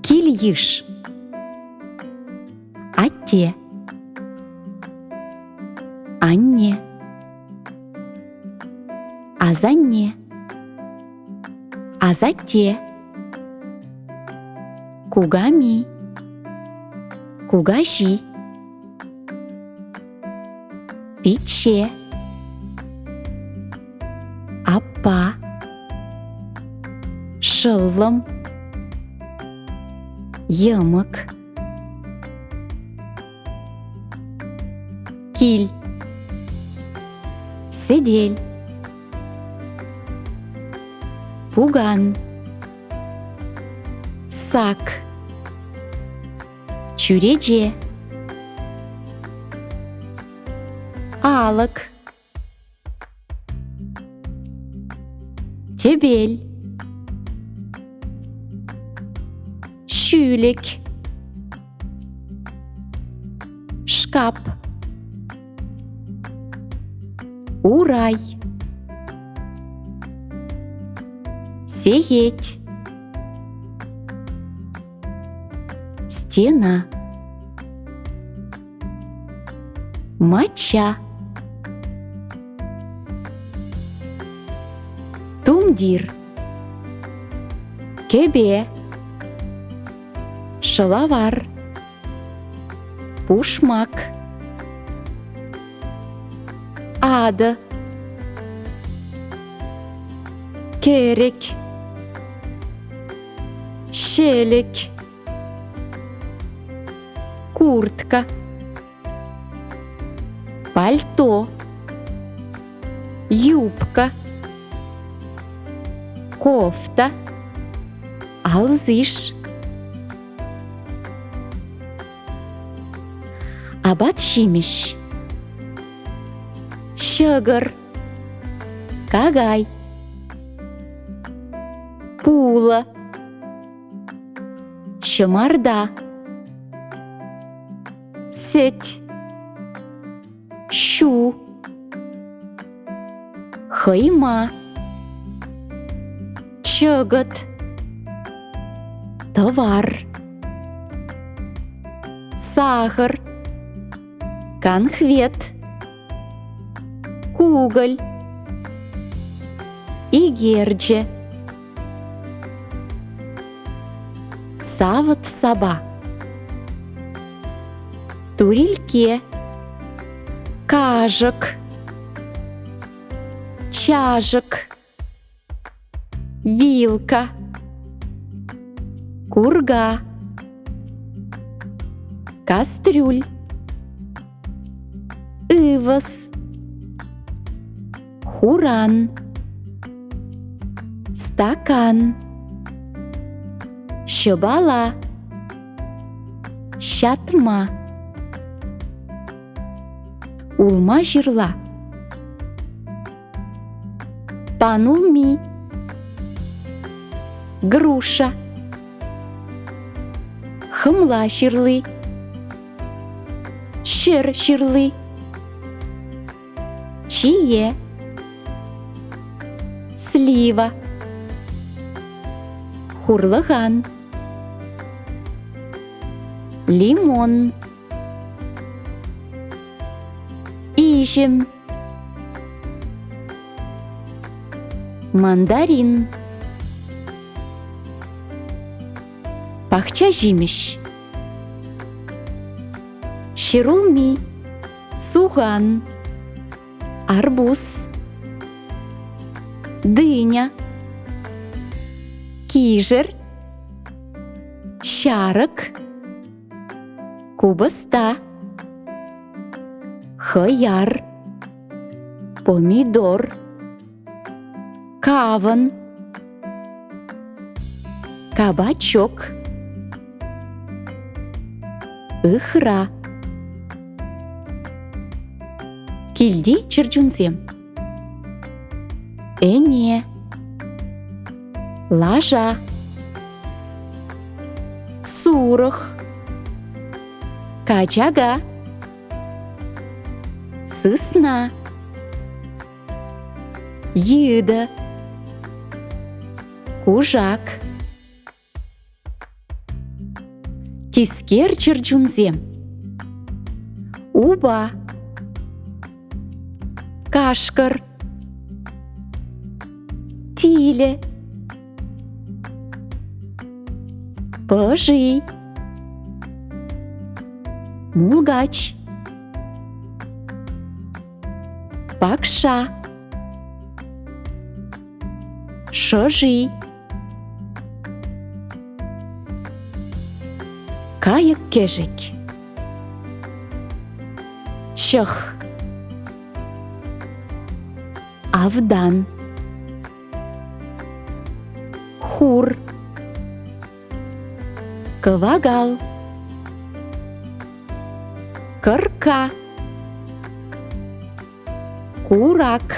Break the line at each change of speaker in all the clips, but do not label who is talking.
Кил-йыш. Атте. Анне. Асанне. Асатте. Куками. Кукаҫи. Пичче. Аппа. Шӑллӑм. Йӑмӑк. Кил. Сӗтел. Пукан. Сак. Чӳрече. Алӑк. Тӗпел. Ҫӳлӗк. Шкап. Урай. Сехет. Стена. Мачча. Тумтир. Кӗпе. Шӑлавар. Пушмак. Атӑ. Кӗрӗк. Ҫӗлӗк. Куртка. Пальто. Юбка. Кофта. Алсиш. Апат-ҫимӗҫ. Ҫӑкӑр. Какай. Пулӑ. Ҫӑмарта. Сӗт. Ҫу. Хӑйма. Чӑкӑт. Тӑвар. Сахӑр. Канхвет. Кукӑль. Икерчӗ. Савӑт-сапа. Турилкке. Кашӑк. Чашӑк. Вилка. Курка. Кастрюль. Ывӑс. Хуран. Стакан. Ҫӑпала. Ҫатма. Улма-ҫырла. Панулми. Груша. Хӑмла ҫырли. Ҫӗр ҫырли. Чие. Слива. Хурлӑхан. Лимон. Иҫӗм. Мандарин. Пахча ҫимӗҫ. Ҫӗрулми. Сухан. Арбуз. Дыня. Кишӗр. Ҫарӑк. Купӑста. Хӑяр. Помидор. Кавӑн. Кабачок. Ыхра. Килти чӗрчунсем. Ӗне. Лаша. Сурӑх. Качака. Сысна. Йытӑ. Кушак. Тискер чӗрчунсем. Упа. Кашкӑр. Тилӗ. Пӑши. Мулкач. Пакша. Шӑши. Кайӑк-кӗшӗк. Чӑх. Автан. Хур. Кӑвакал. Кӑрка. Курак.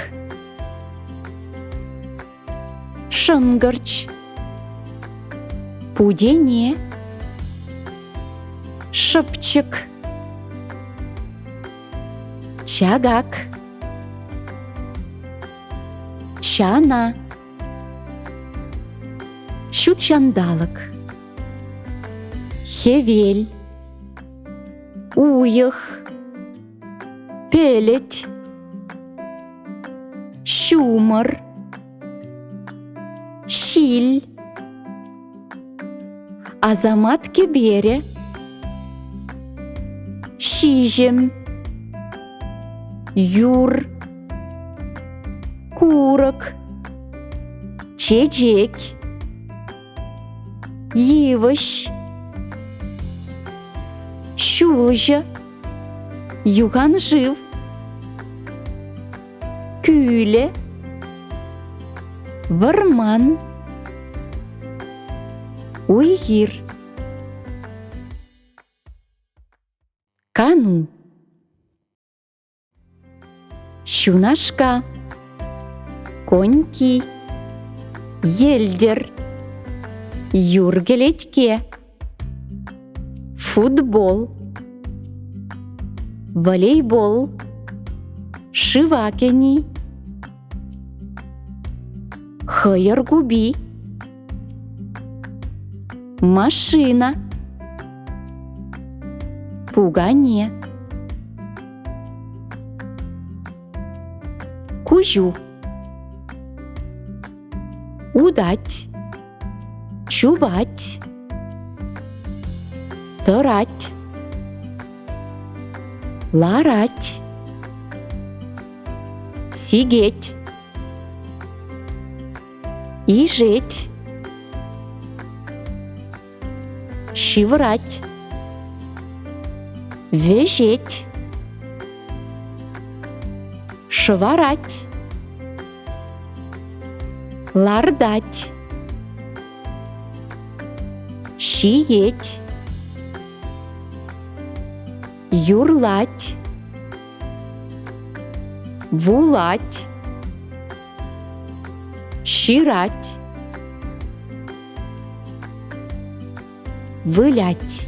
Шӑнкӑрч. Путене. Шӑпчӑк. Чакак. Чана. Ҫут ҫанталӑк. Хӗвел. Уйӑх. Пӗлӗт. Ҫумӑр. Ҫил. Асамат кӗперӗ. Ҫиҫӗм. Юр. Курӑк. Чечек. Йывӑҫ. Ҫулҫӑ. Юханшыв. Кӳлӗ. Вӑрман. Уй-хир. Кану. Ҫунашка. Коньки. Йӗлтӗр. Юр кӗлетке. Футбол. Волейбол. Шыва кӗни. Хӑйӑр купи. Машина. Пукане. Куҫу. Утать. Чупать. Тӑрать. Ларать. Сикет. Ишет. Ҫывӑрать. Вӗҫет. Шӑварать. Лартать. Ҫиет. Юрлать. Вулать. Ҫырать. Вылять.